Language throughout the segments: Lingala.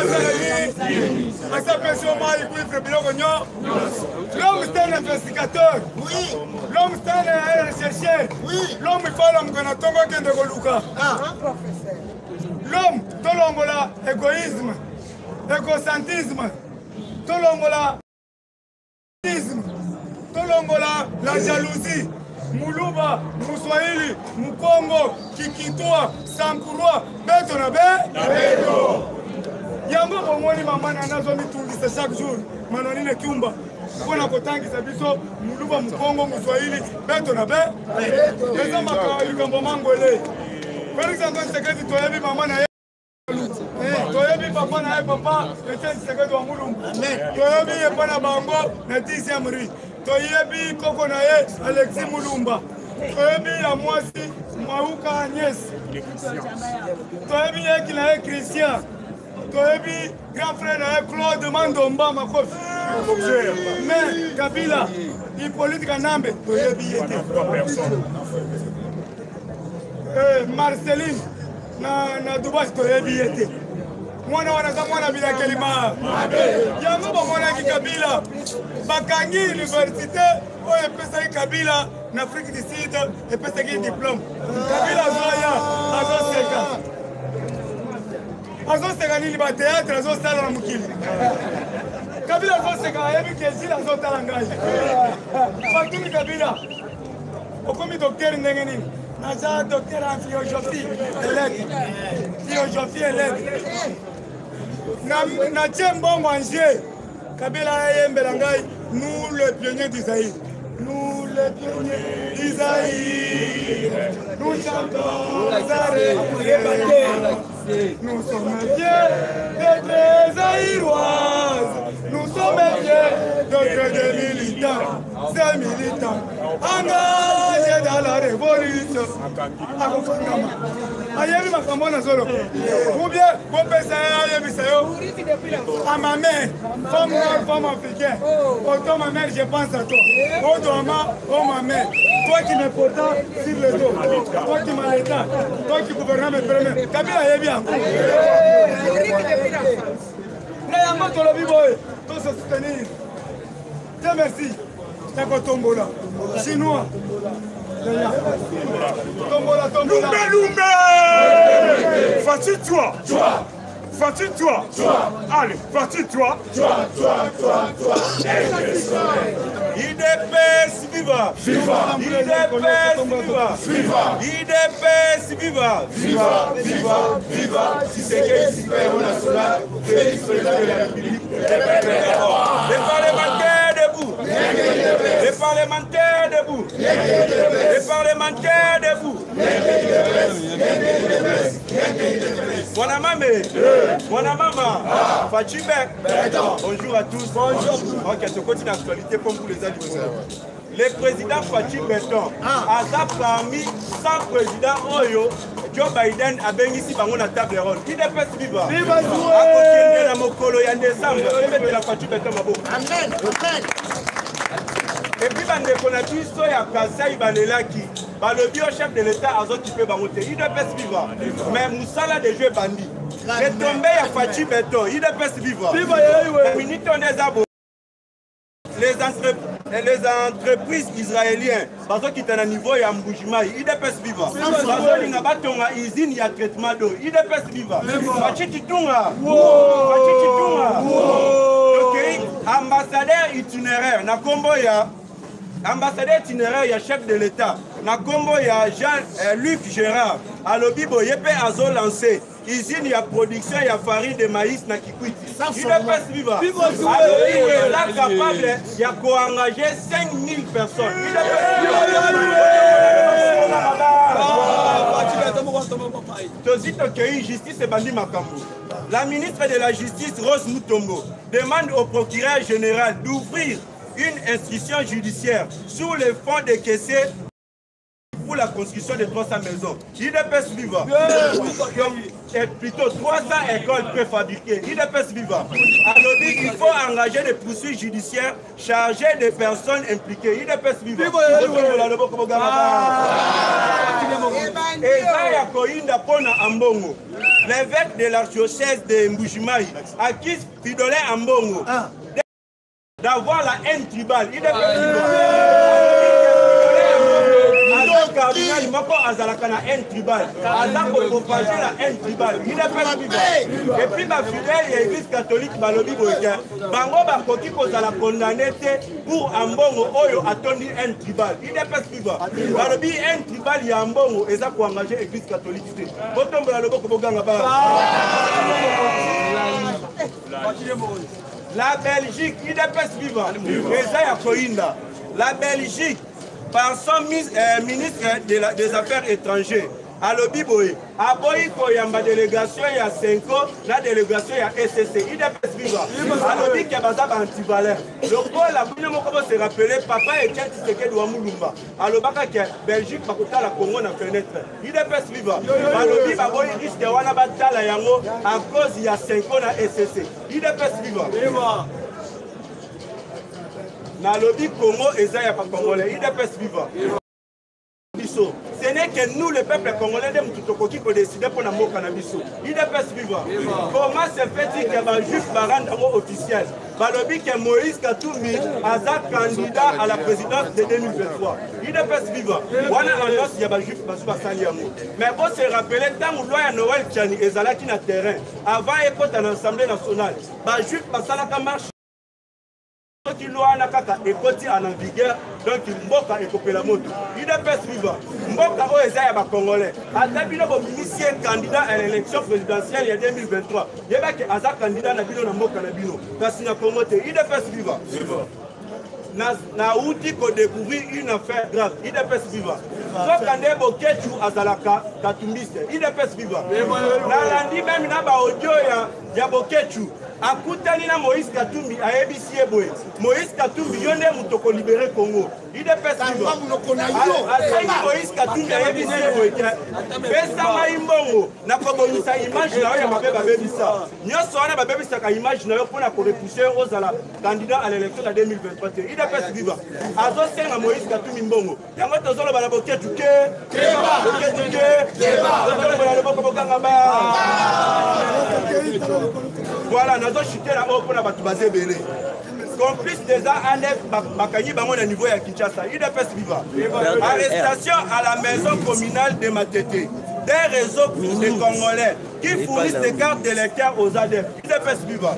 Asala nini? Asi apesi yo mai kuifre biloko nyo. L'homme c'est un investigateur. Oui. L'homme c'est un rechercheur. Oui. L'homme il faut alamuka na ntongo akende koluka. Ah. L'homme tolongola égoïsme, égocentrisme, tolongola tolongola la jalousie muluba muswahili mukongo kikitwa sankurwa beto na be yango bomoni mama na nazo mitungisa chaque jour manonine kyumba mpo na kotangisa biso muluba mukongo muswahili beto na be eza likambo mangwele felix antoine tshisekedi toyebi mama na ye Eh, toyebi papa na ye papa Etienne Tshisekedi wa Mulumba toyebi ye mpo na bango na 10e rue toyebi koko na ye Alexis Mulumba toyebi ya mwasi Mwauka Agnès toyebi yeki na ye Christian toyebi grand frère na ye Claude Mandomba Makofi mais Kabila Hippolyte Kanambe toyebi ye te eh, Marceline na, na Dubai toyebi ye te mwana wana aza mwana bilakeli ma yango bamonaki Kabila bakangi université oyo epesaki Kabila na Afrique du Sud epesaki diplôme Kabila azoya azoseka azoseka nini bateatre azosala na mokili Kabila azoseka ayebi ke Gilles azotala ngai batuni Kabila okomi docteur ndenge nini naza docteur en philosophie elete philosophie elete natie mbongo en jeu kabila ayembela ngai nous le pionnier du zaïre nous le pionnier du zaïre nous chantons Zaïre nous sommes fiers d'être zaïroises nous sommes fiers d'être des militants ces militants engagés dans la révolution akokangama ayebi makambo na zolo ou bien bopesa ye ayebisa yo à ma mère femme noire femme africaine oh toi ma mère je pense à toi oh toi ma oh ma mère toi qui me portas sur le dos toi qui m'allaita toi qui gouvernais mes premiers kabila ayebi yango na yango tolobi boye tose soutenir Dieu merci. Ya kotombola. Chinois. Tombola, tombola. Lumbe, lumbe. Fatshi, toi. Toi. Fatshi, toi. Toi. Allez, Fatshi, toi. Toi, toi, toi, toi. UDPS viva! Viva! UDPS viva! Viva! UDPS viva! Viva! Viva! Viva! Tshisekedi, super héros national, Félix président de la République. Les parlementaires debout! Les parlementaires debout! Les parlementaires debout! Mwana mame, mwana mama, Fatshi Bonjour à tous. Bonjour. Ok, tokoti na actualité pour vous les amis. Le président Fatshi Beton aza parmi 100 présidents oyo Joe Biden abengisi bango na table ronde. UDPS viva. Akokende na mokolo ya décembre. Tobetela Fatshi Beton maboko. Amen. Amen. Et puis bandeko na biso ya Kasai balelaki balobi yo chef de l'état azokipe bango te UDPS viva mais mosala de jeu ebandi retombe ya Fatshi Beton UDPS viva minute oyo nde eza bo les, entre, les entreprises israéliennes bazokita na niveau ya Mbujimayi UDPS viva bazolinga batonga usine ya traitement d'eau UDPS viva Fatshi Chitunga Fatshi Chitunga tokei ambassadeur itinéraire na kombo ya ambassadeur itinéraire ya chef de l'état na kombo ya Jean eh, Luc Gérard alobi boye mpe azolancer usine ya production ya farine de maïs na Kikwiti. UDPS viva alobi eza capable ya koengager 5000 personnes. Tozi tokei justice ebandi makambo. La ministre de la Justice Rose Mutombo demande au procureur général d'ouvrir une instruction judiciaire sur le fonds de caissier pour la construction de 300 maisons. UDPS viva. Et plutôt 300 écoles préfabriquées. UDPS viva. Alobi, il faut engager des poursuites judiciaires chargées des personnes impliquées. UDPS viva. Eza ya koyinda mpona Ambongo. L'évêque de l'archidiocèse de Mbujimayi accuse Fridolin Ambongo d'avoir la haine tribale. Aza cardinal moko azalaka na haine tribale, aza kopropage la haine tribale. Et puis bafidèle ya Église catholique balobi boye te bango bakoki kozala condamné te pour Ambongo oyo atondi haine tribale. UDPS viva. Balobi haine tribale ya Ambongo eza koengage Église catholique te. Botombola loboko boganga ba. La Belgique, UDPS viva. Eza ya koyinda. La Belgique, par son ministre des Affaires étrangères, alobi boye aboyi koyamba délégation ya CENCO na délégation ya ECC. UDPS viva. Alobi ke baza ba antivaleur. Lokola bino moko bo se rappeler papa Etienne Tshisekedi wa Mulumba alobaka ke Belgique bakotala Congo na fenêtre. UDPS viva. Balobi baboyi risque wana batala yango à cause ya CENCO na ECC. UDPS viva. Nalobi Congo eza ya ba Congolais. UDPS viva. Biso. Ce n'est que nous, le peuple congolais, nde mutu tokoki kodécider mpo na mboka na biso. UDPS viva. Comment se fait-il que bajuif baranda yango officiel? Balobi ke Moïse Katumbi aza candidat à la présidence de 2023. UDPS viva. Wana annonce ya bajuif basu basali yango. Mais bo se rappeler ntango loi ya Noël Tshiani ezalaki na terrain avant ekota na Assemblée nationale, bajuif basalaka marche. Soki loi wana kaka ekoti en vigueur, donc mboka ekopela moto. UDPS viva. Mboka oyo eza ya bacongolais. Ata bino bobimisi ye candidat à l'élection présidentielle ya 2023, yebaki aza candidat na bino na mboka na bino, kasi na Congo te. UDPS viva. Nauti kodécouvrir une affaire grave. UDPS viva. Soka nde Boketshu azalaka katumbiste. UDPS viva. Nalandi même na baaudio ya Boketshu akutani na Moïse Katumbi, ayebisi ye boye: Moïse Katumbi, yo nde moto kolibérer Congo. UDPS viva. Asengi Moïse Katumbi, ayebisi ye boye te: pesa ngai mbongo, nakobongisa image na yo ya mabe babebisa nyonso wana. Babebisaka image na yo mpona korepousser ozala candidat à l'élection na 2023 te. UDPS viva. Azosenga Moïse Katumbi mbongo. Yango tozoloba na Boketshu ke Boketshu ke tozoloba na loboko bokanga ba. Voilà, nazoshite na oyo mpona bato baza ebele. Complice déjà ANF bakangi bango na niveau ya Kinshasa. UDPS viva. Arrestation à la maison communale de Matete des réseaux de Congolais qui fournissent des cartes d'électeurs aux ADF. UDPS viva.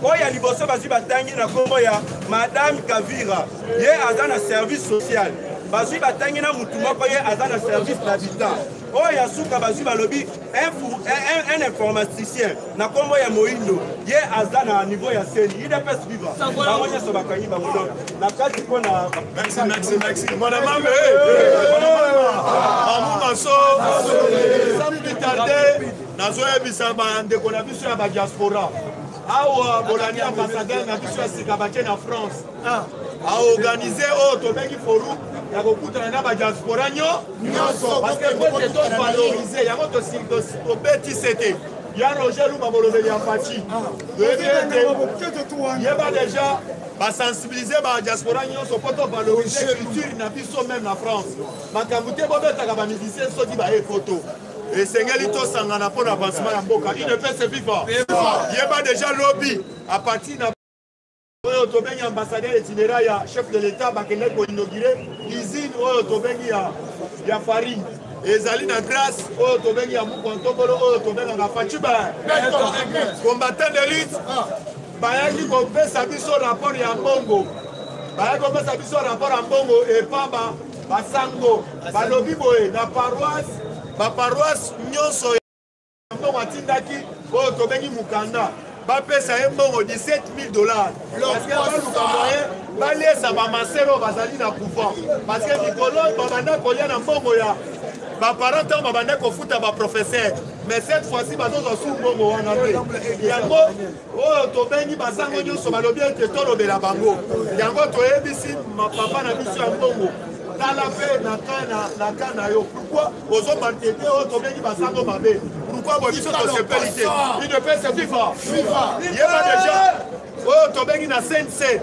Oyo ya liboso, bazwi batangi na nkombo ya Madame Kavira, ye aza na service social. Bazwi batangi na mutu moko, ye aza na service d'habitat. Oyo ya suka, bazwi balobi un informaticien na nkombo ya Moindo, ye aza na niveau ya CENI. UDPS viva. Bango nyonso bakangi bango. Donc na kati mpona Merci, merci, merci. Mwana mame, mamu maso, sans plus tarder, nazoyebisa bandeko na biso ya badiaspora awa bolandi ambassadeur na biso ya sika batie na France aorganiser oyo tobengi forum ya kokutana na badiaspora nyonso, parce que po te tovaloriser yango, tobetise te ya Roger Lumba, bolobeli ya Fatshi. Toyebi ete yeba déjà basensibiliser badiaspora nyonso mpo tovaloriser culture na biso même na France. Makambo te bobetaka bamusicien soki baye poto, esengeli tosangana mpo na avancement ya mboka. UDPS viva. Yeba déjà lobi à partir na oyo tobengi ambassadeur itinérant ya chef de l'État bakendaki koinaugurer usine oyo tobengi ya farine ezali na grâce oyo tobengi ya mukwa ntombolo oyo tobengaka Fatshi ba combattant de lutte. Bayaki kopesa biso rapport ya mbongo, bayaki kopesa biso rapport ya mbongo epamba basango. Balobi boye na paroisse, baparoisse nyonso mbongo atindaki oyo tobengi mokanda, bapesa ye mbongo 17 000 $, parce que baluka moyen baliesa bamasere oyo bazali na couvent, parce que mikolo babanda kolia na mbongo ya baparent ntango babanda kofuta baprofesseur. Mais cette fois-ci bazozwa su mbongo wana te. Yango oyo tobengi basango nyonso balobi ete tolobela bango yango. Toyebisi papa na biso ya mbongo. Tala mpe na ka na yo. Pourquoi ozo maltraiter oyo tobengi basango mabe? Pourquoi boye biso tosepeli te? UDPS viva! Yeba deja oyo tobengi na CNC,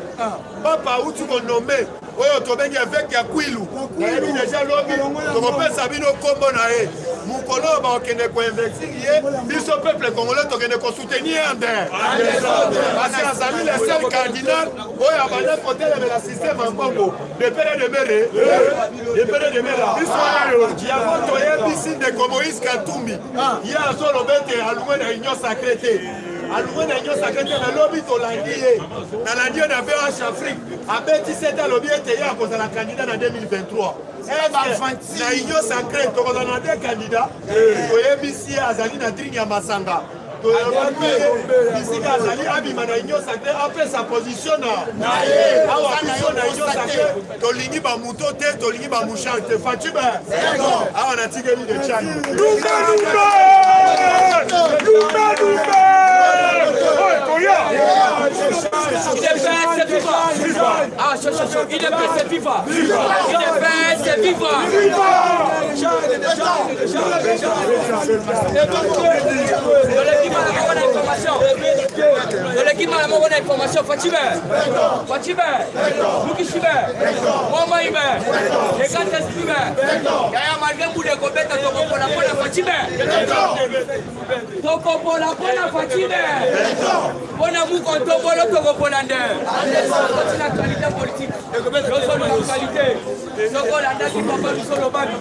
papa auti konome oyo tobengi évêque ya Kwilu. Nayebi deja lobi tokopesa bino nkombo na ye mokolo oyo bakokende koinvestir ye. Biso peuple congolais tokende kosoutenir ye ande, parce que azali le seul cardinal oyo abanda kotelemela système ya mbongo de pere de mere de pere de mere. Biso yango toyebisi ndeko Moïse Katumbi, ye azoloba ete alongwe na Union sacré te, alongwe na Union sacré te. Nalobi tolandi ye, nalandi ye na VH Afrique, abetisi ete alobi ete ye akozala candidat na 2023 na Union sacré. Tokozala na deux candidats. Toyebisi ye azali na drine ya masanga. Toyebaki ye bisika azali, abima na Union sacré, apesa position na ye. Awa biso na Union sacré tolingi bamuto te, tolingi bamouchard te. Facibe awa natikeli de chani. UDPS viva! Ah, chaud, chaud, chaud. UDPS viva! UDPS viva! Toleki mbala moko na information. Toleki mbala moko na information. Fatshibe! Fatshibe! Lukishibe! Mwamaibe! Le grand esprit be! Yaya, malgré mbula ekobeta, tokopola mpo na Fatshibe! Tokopola mpo na Fatshibe! Mpo na mukontobolo tokopola nde! Tokoti na actualité politique. Tozolo na actualité. Soki olandaki papa Lusolo Babi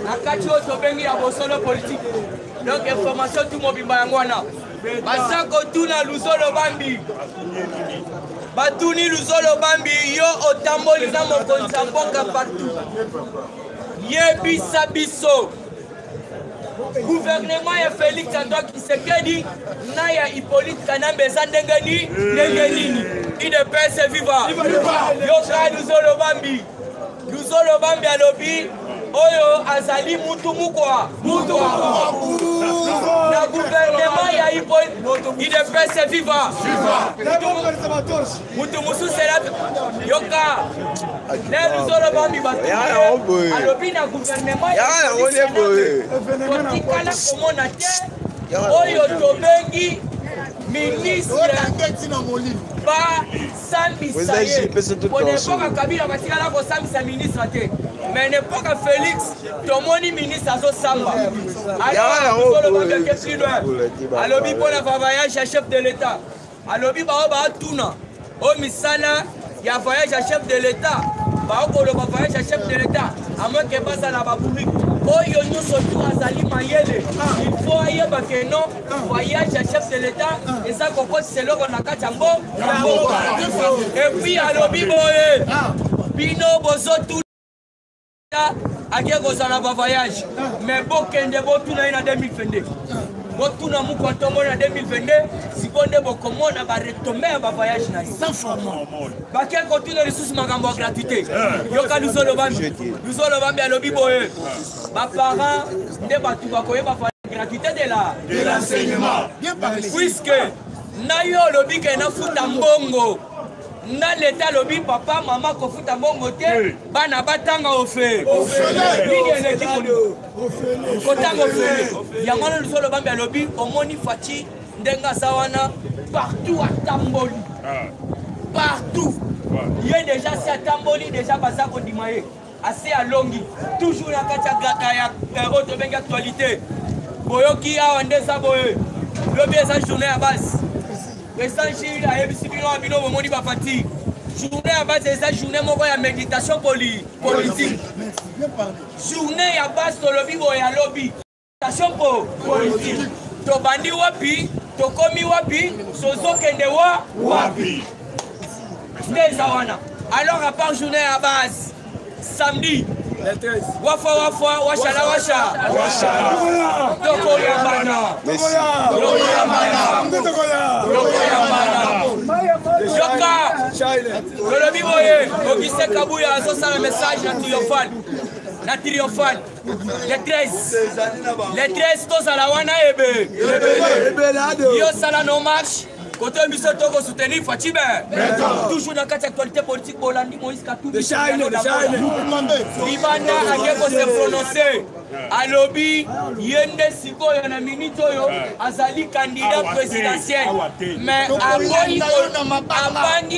na kati oyo tobengi ya bosolo politique, donc information tu mobimba yango wana. Baza kotuna Luzolo Bambi, batuni Luzolo Bambi: yo otamboli na mokonzi ya mboka partout, yebisa biso gouvernement ya Félix Antoine Tshisekedi na ya Hippolyte Kanambe eza ndenge ni ndenge nini? UDPS viva! Yoka Luzolo Bambi. Luzolo Bambi alobi oyo azali mutu mukwa mutu na gouvernement ya Hippolyte. UDPS viva! Mutu mosusu ela yoka ne Luzolo Bambi bato alobi na gouvernement totikala komona te oyo tobengi ministre basambisa ye. Pona epoka Kabila batikala kosambisa ministre te, mais na epoka Félix tomoni ministre azosamba. Alobake plus loin, alobi mpona voyage ya chef de l'État, alobi bao baatuna oyo misala ya voyage ya chef de l'État, baokoloba voyage ya chef de l'État à moins ke bazala babourrique. Oyo nyonso tu azali mayele, il faut ayeba ke non, voyage ya chef de l'État eza kokotisa eloko na kati ya mboka. Et puis alobi boye: bino bozotuna ake kozala bavoyage, mais bokende botuna ye na 2022, botuna moko ntongo na 2022. Sikoyo nde bokomona baretombées ya bavoyage na ye. Bake kotuna lisusu makambo ya gratuité. Yoka Luzolo Bambi. Luzolo Bambi alobi boye: baparent nde bato bakoyeba gratuité de la de l'enseignement. Puisque na yo olobi ke nafuta mbongo na leta, alobi papa mama kofuta mbongo te, bana batanga ofe. Nini eleki kotanga ofele? Yango wana Luzolo Bambi alobi omoni Fatshi ndenge aza wana, partout atamboli, partout ye déjà si atamboli déjà baza kondima ye, ase alongi. Toujours na kati ya oyo tobengi actualité, boyoki awa nde eza boye: lobi eza journée ya base. Président Gilles ayebisi bino, ya bino bomoni bafatigue. Journée ya base eza journée moko ya méditation politique. Journée ya base, tolobi boye, alobi méditation politique. Tobandi wapi, tokomi wapi, tozokende wa wapi, nde eza wana. Alors, à part journée ya base, samedi wafa wafa washala washa, tokoyambana, tokoyambana. Yoka, tolobi boye: Augustin Kabuya azosala message na triomphal, na triomphal le 13. Le 13 tozala wana ebe. Yo sala no marche. Kote biso toko soutenir Fatshi be. Toujours na kati actualité politique bolandi Moïse Katumbi. Libanda ake ko se prononcer. Alobi ye nde sikoyo na minute oyo azali candidat présidentiel mais abangi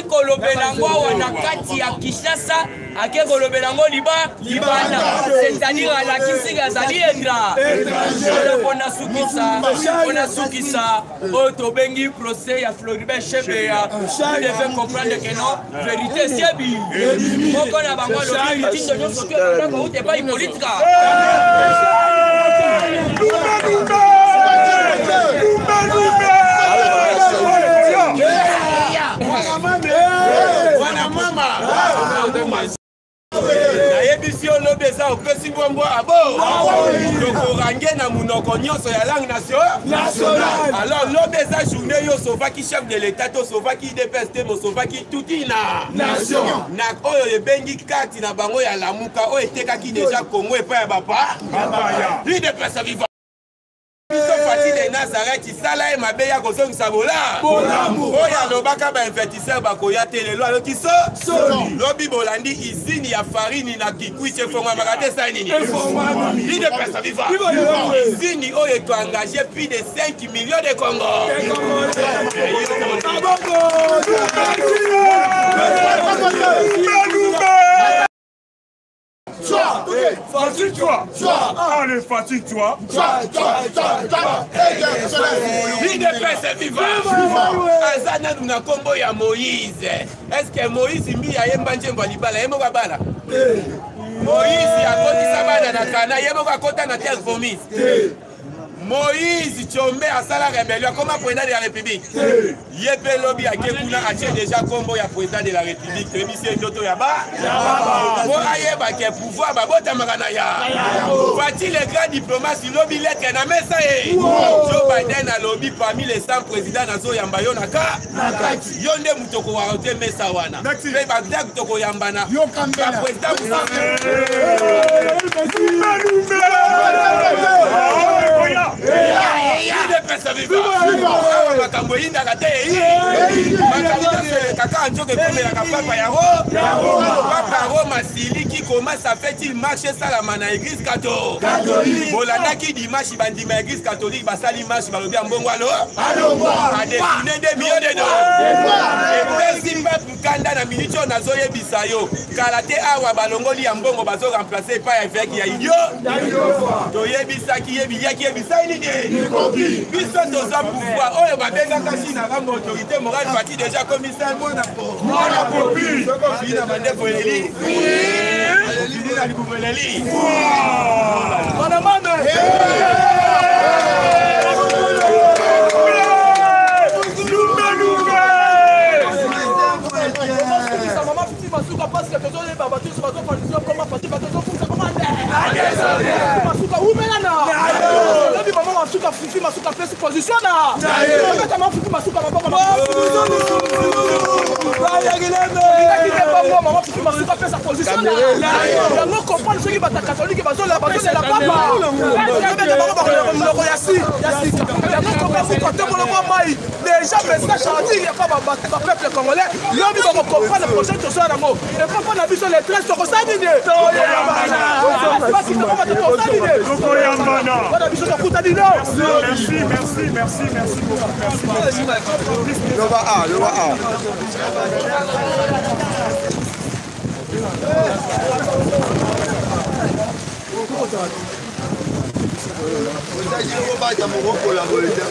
kolobela yango awa na kati ya Kinshasa ake kolobela yango liba libanda c'est-à-dire alakisi ke azali étranger mpona sukisa mpona sukisa oyo tobengi procès ya Floribert Chebeya. Vous devez comprendre que non, vérité esiebi moko na bango alobi mitindo nyonso to ebanda kouta epai politika. Nayebisi yo, lobi eza opesi mbwambwa abo tokorange na monoko nyonso ya langue nationale. Alors lobi eza journée yo osovaki chef de l'État te, osovaki UDPS te, mosovaki tuti na na oyo ebengi kati na bango ya Lamuka oyo etekaki deja Congo epai ya bapa. UDPS viva! Biso Fatshi de Nazareth, sala ye mabe ya kozongisa bolamu. Oyo alobaka bainvestisseur bakoya te, lelo aloki so lobi. Bolandi usine ya farine na Kikwit efongwamaka te, esali nini? UDPS viva! Usine oyo ekoengage plus de 5 millions de Congo. Fatigue-toi. Allez, fatigue-toi. UDPS viva! Aza nanu na nkombo ya Moïse. Est-ce Moïse mbi ayemba nzembo ya libala? Ye moko abala? Moïse akotisa bana na Kana? Ye moko akota na terre promise? Moïse Tshombe asala rébellion, akoma président de la République? Ye mpe lobi ake kuna, atie déjà nkombo ya président de la République. Toyebisi ye ndoto ya ba po ayeba ke pouvoir babotamaka na ya Fatshi le grand diplomate. Lobi lettre na mesa ye Joe Biden alobi: parmi les 100 président, nazoyamba yo na ka yo nde moto okowaka te mesa wana mpe bagdag tokoyambana baprésident mosusu. UDPS viva! Awa makambo eyindaka te, eyi makambo nyonso elekaka nzoka ekomelaka papa ya papa ya Roma. Siliki, comment ça fait-il marche esalama na église catholique? Bolandaki dimanche, bandima ya église catholique basali marche, balobi ya mbongo alo adétourné 2 millions de dollars. Epesi peuple kanda. Na miniti oyo nazoyebisa yo, kala te awa balongoli ya mbongo, bazoremplace epai ya évêque ya idio. Toyebisaki ye, biliaki yebisai nini? Biso toza pouvoir oyo babengaka si na ngambo autorité morale. Fatshi déjà commissaire mwana popi, soki ofili na bandeko eleli, ofili na libumu eleli. Mwana mame. Mama Fifi Masuka, parce que tozoyeba bato nyonso bazofandisa koma Fatshi, bato tozofusa koma Masuka umela na lobi. Mama Masuka, Fifi Masuka apesi position na obeta. Mama Fifi Masuka maboko bango. Mama Fifi Masuka apesa position na yango. Comprendre soki bato catholique bazolela papa, obeta bango bakoleka monoko ya si ya sika yango. Comprendre kotombola mwa mai déjà message adire ya pa bapeuple congolais. Lobi bakocomprendre projet tosala nango epo mpo na biso le 13 tokosala nini? Tosala nini? Wana biso tokutani no. Merci, merci, merci, merci beaucoup. Merci. Loba A, loba A. Ozali mokokola boye te.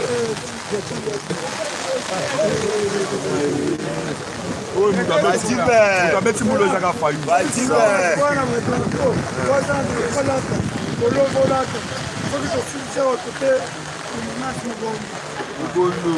Oyo moto abeti mbulu ezaka fayu. Soki tosilisi awa tote. Mobondo.